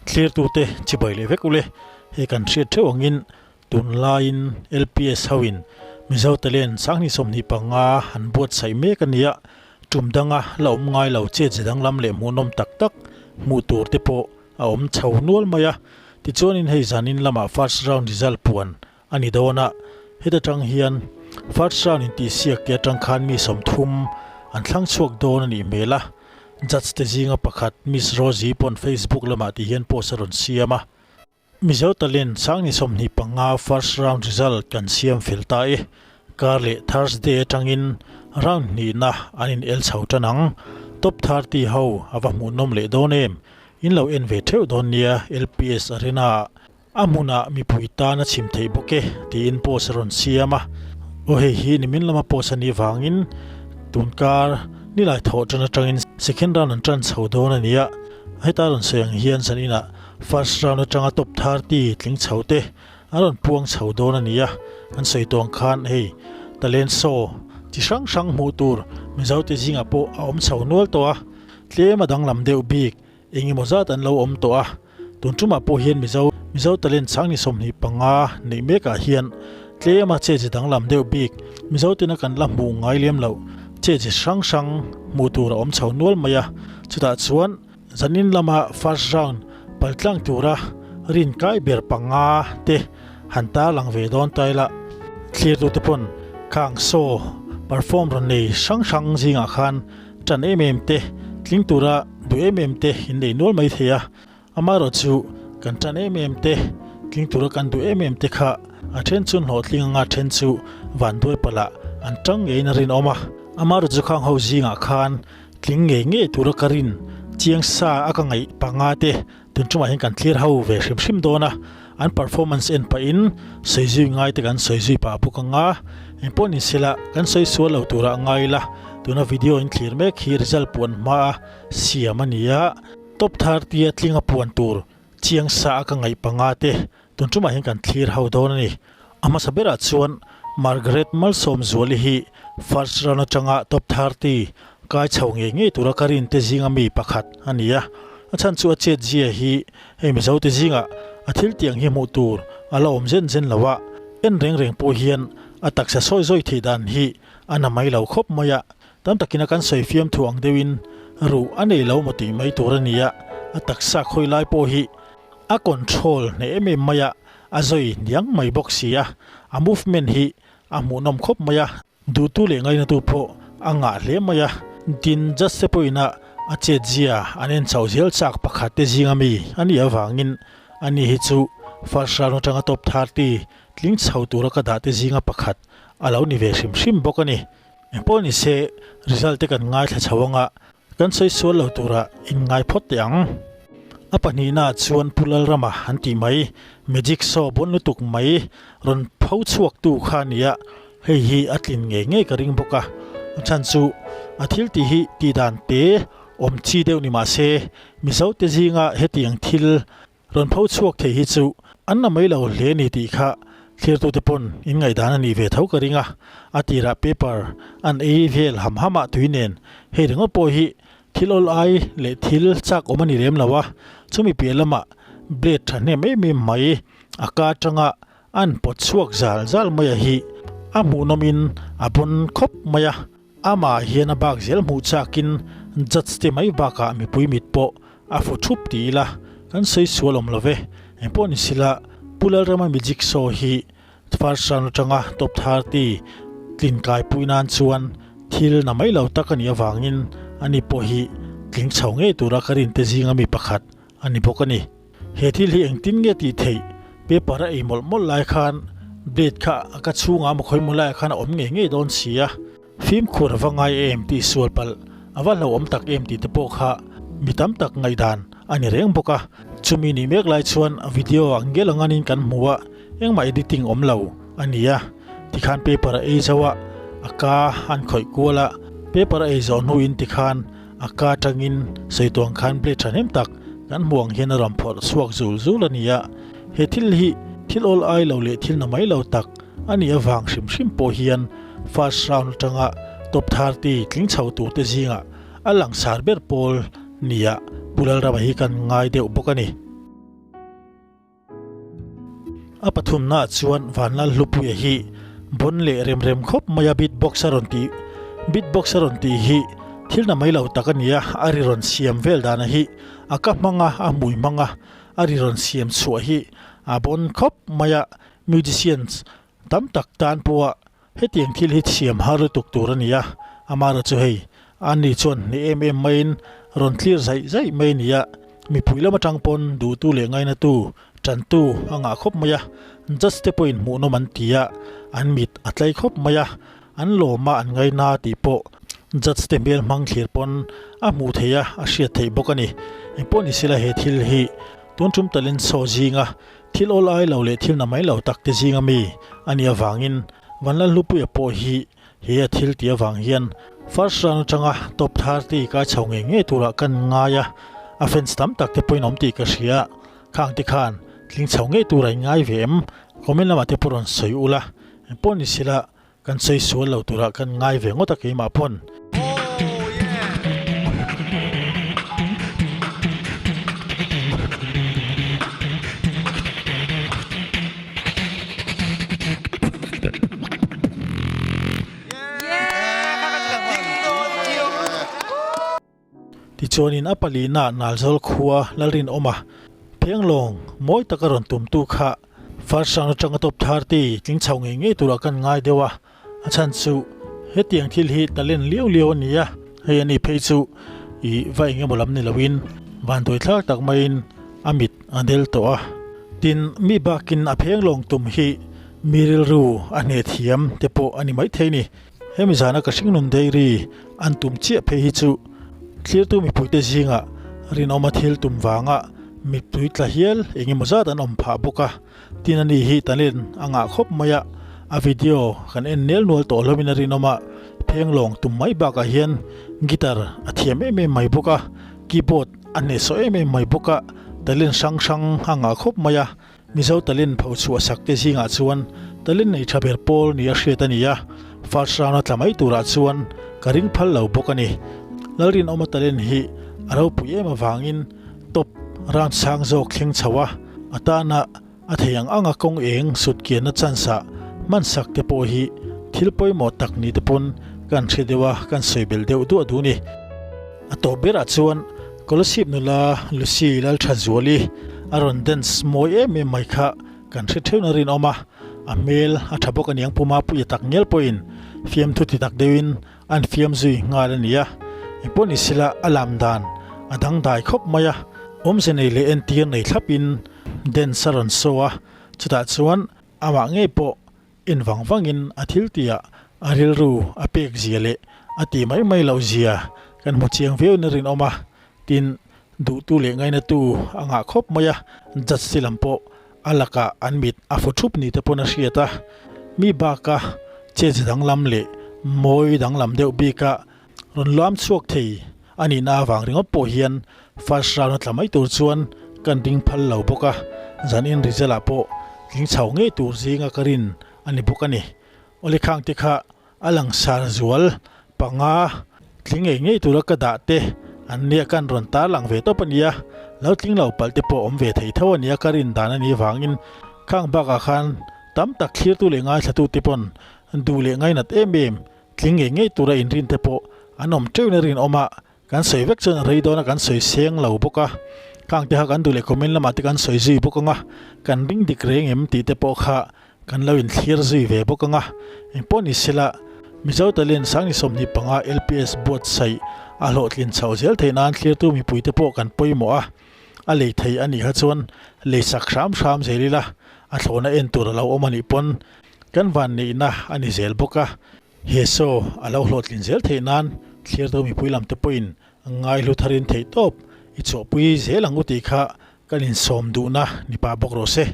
Thlirtute chibai leh vek ule, hei kan hriat theuh angin tunlaiin LPS hoin Mizo Talent sanghnih 25 an buatsaih mek a nia, tum danga la awm ngai lo chet ze danglam leh hmuhnawm tak tak hmuh tur te pawh a awm chho nual mai a. Tichuanin hei zanin lamah first round result puan a ni dawn a, heta tang hian first round intihsiak te atang khan mi 30 an thlang chhuak dawn a nih hmel a, judge te zinga pakhat Miss Rosie pawn Facebook lamah ti hian post a rawn siam a. Mizo Talent sangni 25 first round result kan siam fel ta e, kar leh Thursday atangin round hnihna an in el chho tan ang, top 30 ho a va hmuhnawm leh dawn em, in lo en ve theuh dawn nia LPS Arena ah. A hmunah mipui tan a chhim theih bawk e tiin post a rawn siam a. Aw hei hi nimin lama post a nih vangin tunkar nilai thawh tan atangin second round an tan chho dawn a ni a. Heta rawn sawi ang hian zaninah first round atanga top 30 tling chho te an rawn puang chho dawn a ni a. An sawi tawh ang khan hei talent show chi hrang hrang hmuh tur Mizote zingah pawh a awm chho nual tawh a. Tlem a danglam deuh bik Eng emaw zat an lo awm tawh a, tun tumah pawh hian Mizo Mizo Talent sangni 25 neih mekah hian tlema che chi danglam deuh bik Mizo tena kan la hmuh ngai lem loh che chi hrang hrang hmuh tur a awm chho nual mai a, chutah chuan zanin lama first round paltlang tura rin kai ber panga te han tarlang ve dawn ta ila thlirtute pawn khang show perform rawn nei hrang hrang zingah khan Ṭan em em te, tling tura duh em em te in nei nual mai thei a, amaherawh chu kan ṭan em em te, tling tura kan duh em em te kha a ṭhen chu hlawhtling anga ṭhen chu vanduai palh ah an ṭang ngeiin a rinawm a. Amaherawh chu khang ho zingah khan tling ngei ngei tura ka rin chiang sa a ka ngaih panga te tun ṭumah hian kan thlir ho ve hrim hrim dawn a, an performance en pahin sawi zui ngai te kan sawi zui pah bawk ang a, engpawh ni sela kan sawi sual lo turah a ngai ila, tuna video in thlir mek hi result puan hmaa siam a ni a, top 30 a tlinga puan tur chiang sa a ka ngaih panga te tun ṭumah hian kan thlir ho dawn a ni. A hmasa berah chuan Margaret Malsawmzuali hi first round atanga top 30 kai chho ngei ngei tura ka rin te zinga mi pakhat a ni a. A chhan chu a chet zia hi hei Mizo te zingah a thil tiang hi hmuh tur a la awm zen zen lo a, en reng reng pawh hian a taksa sawi zawi theih dan hi a na mai lo khawp mai a. Tam takin a kan sawi fiam thu ang deuhin ruh a nei lo maw tih mai tur a ni a, a taksa khawi lai pawh hi a control hneh em em mai a. A zawi hniang mai bawk si a, a movement hi a hmuhnawm khawp mai a, duhtu leh ngainatu pawh a ngah hle mai a. Tin, Judge te pawhin a a chetzia an en chhoh zel chak pakhat te zinga mi a nih avangin ani hi chu first round atanga top 30 tling chho tura ka dah te zinga pakhat a lo ni ve hrim hrim bawk a ni. Engpawh ni se, result te kan ngaithla chho anga Kan sawi sual lo turah inngai phawt teh ang. A pahnihnaah chuan Pu Lalrama an tih mai, Magic Show bawn lutuk mai rawn pho chhuaktu kha a ni a, hei hi a tlin ngei ngei ka ring bawk a. A chhan chu a thil tih hi tihdan te awm chi deuh ni mah se, Mizote zinga hetiang thil Rawn pho chhuak thei hi chu an la mai lo hle ni tih kha thlirtute pawn in ngaihdan a nih ve tho ka ring a, a tirah paper an ei vel ham ham ah tui nen hei ringawt pawh hi thil awl ai leh thil chak awm a ni lem lo a, chumi piah lamah blade thahnem em em mai a ka atanga an pawt chhuak zal zal mai a hi a hmuhnawm in a bawn khawp mai a, amah hian a bak zel hmuh chakin judge te mai bakah mipui mit pawh A fu thup ti ila kan sawi sual awm lo ve. Engpawh ni sila Pu Lalrama Magic Show hi first round atanga top 30 tlin kai pui nan chuan thil na mai lo tak a nih avangin ani pawh hi tling chho ngei tura ka rin te zinga mi pakhat a ni bawk a ni. He thil hi engtin nge tih theih? Paper a ei mawlh mawlh lai khan blade kha a ka chhungah maw khawi maw laiah khan a awm ngei ngei dawn si a. Fimkhur a va ngai em tih sual palh a va hlauhawm tak em tih te pawh kha mi tam tak ngaihdan a ni reng bawk a. Chumi nih mek lai chuan video ang ngel anganin kan hmu a, engmah editing awm lo a ni a. Tikhan paper a ei zo a, a ka an khawih kual a, paper a ei zawh hnuin tikhan a ka atangin sawi tuang khan blade thahnem tak kan hmu ang hian a rawn phawrh chhuak zul zul a ni a. He thil hi thil awl ai lo leh thil na mai lo tak a nih avang hrim hrim pawh hian first round atanga top 30 tling chho turte zingah a langsar ber pawl nia Pu Lalrama hi kan ngai deuh bawk a ni. A pathumnaah chuan Vanlalhlupuia hi bawn leh rem rem khawp mai a beat box a rawn tih beat box a rawn tih hi thil na mai lo tak a ni a, a ri rawn siam vel dana hi a ka hmang a, a hmui hmang a, a ri rawn siam chhuah hi a bawn khawp mai a, musicians tam tak tan pawha Hetiang thil hi thiam har lutuk tur a ni a, amaherawhchu hei, ani chuan hneh em em maiin rawn thlir zaih zaih mai a ni a, mipui lam atang pawn duhtu leh ngainatu, tantu a ngah khawp mai a, judge te pawhin hmuhnawm an ti a, an mit a tlai khawp mai a, an lawm a an ngaina tih pawh judge te hmel hmang thlir pawn a hmuh theih a, a hriat theih bawk a ni. Engpawh ni sela he thil hi tun tum talent show zinga Thil awl ai lo leh thil na mai lo tak te zinga mi a nih avangin Vanlalhlupuia pawh hi he a thil tih avang hian first round atanga top 30 kai chho ngei ngei turah kan ngai a, a fans tam tak te pawhin awm tih ka hria. Khang te khan tling chho ngei tur a inngai ve em? Comment lamah te pawh rawn sawi ula, engpawh ni sela Kan sawi sual lo turah kan ngai ve ngawt a keimah pawn. Tichuanin a palina Nalzawl khua Lalrinawma phenglawng mawi taka rawn tumtu kha first round atanga top 30 tling chho ngei ngei turah kan ngai deuh a, a chhan chu hetiang thil hi talent liau liau a ni a, hei a ni phei chu ih va eng emaw lam ni loin vanduai thlak tak maiin a mit a del tawh a. Tin, mi bakin a phenglawng tum hi mi rilru a hneh thiam te pawh a ni maithei ni. Hemi zana ka hringnun dairy an tum chiah phei hi chu thlirtu mipuite zingah rinawma thil tum vanga mittui tla hial eng emaw zat an awm phah bawk a, tin ani hi talent a ngah khawp mai a, a video kan en nel nual tawh hlawmin a rinawm a, phenglawng tum mai bakah hian guitar a thiam em em mai bawk a, keyboard a hnehsawh em em mai bawk a, talent hrang hrang a ngah khawp mai a. Mizo talent phochhuah sak te zingah chuan talent nei tha ber pawl ni a hriat a ni a, first round a tla mai turah chuan ka ring phal lo bawk a ni. Lalrinawma talent hi a ropui em avangin top round sang zawk thleng chho a, a tana a thei ang anga kawng eng sut kianna chance ah hman sak te pawh hi thil pawimawh tak ni te pawn kan hre deuh a, kan sawi belh deuh duah duh ni. A tawp berah chuan Kolasib nula Lucy Lalthazuali a rawn dance mawi em em mai kha kan hre theuhna rinawm a, a hmel a tha bawk aniang Puma Puia tak ngial pawhin fiamthu ti tak deuhin an fiam zui nghal a ni a, engpawh ni sela a lam dan a dangdai khawp mai a, awmze nei leh entir nei thlapin dance a rawn show a, chutah chuan amah ngei pawh En vang vangin a thil tihah a rilru a pek zia leh a tih mai mai loh zia kan hmu chiang viau in a rinawm a, tin, duhtu leh ngainatu a ngah khawp mai a, judge te lam pawh a lakah an mit a fu thup ni te pawn a hriat a, mi baka chet danglam leh mawi danglam deuh bika rawn luam chhuak thei a nihna avang ringawt pawh hian first round a tla mai tur chuan kan ring phal lo bawk a, zanin result ah pawh tling chho ngei tur zinga ka rin a ni bawk a ni. Awle khang te kha a langsar zual panga tling ngei ngei tura ka dah te an nia kan rawn tar lang ve tawp a nia, lo tling lo palh te pawh awm ve thei tho a nia ka rin dan a nih vangin khang bakah khan tam tak thlirtu leh ngaithlatu te pawn duh leh ngainat em em Tling ngei ngei tura inrin te pawh an awm teuhin a rinawm a, kan sawi vek chuan a rei dawn a, kan sawi seng lo bawk a, khang te kha kan duh leh comment lamah te kan sawi zui bawk ang a, kan ring dik reng em tih te pawh kha kan lo inthlir zui ve bawk ang a, engpawh ni sela Mizo Talent Sangni 25 LPS buatsaih a hlawhtlin chhoh zel theih nan thlirtu mipui te pawh kan pawimawh a, a lei thei a nih kha chuan lei sak hram hram zel ila a thlawhna en tur a lo awm a nih pawn Kan vanneihna a ni zel bawk a, he show a lo hlawhtlin zel theih nan thlirtu mipui lam te pawhin ngaihlu tharin theihtawp i chhuahpui zel ang u tih kha kan insawm duhna ni pah bawk rawh se.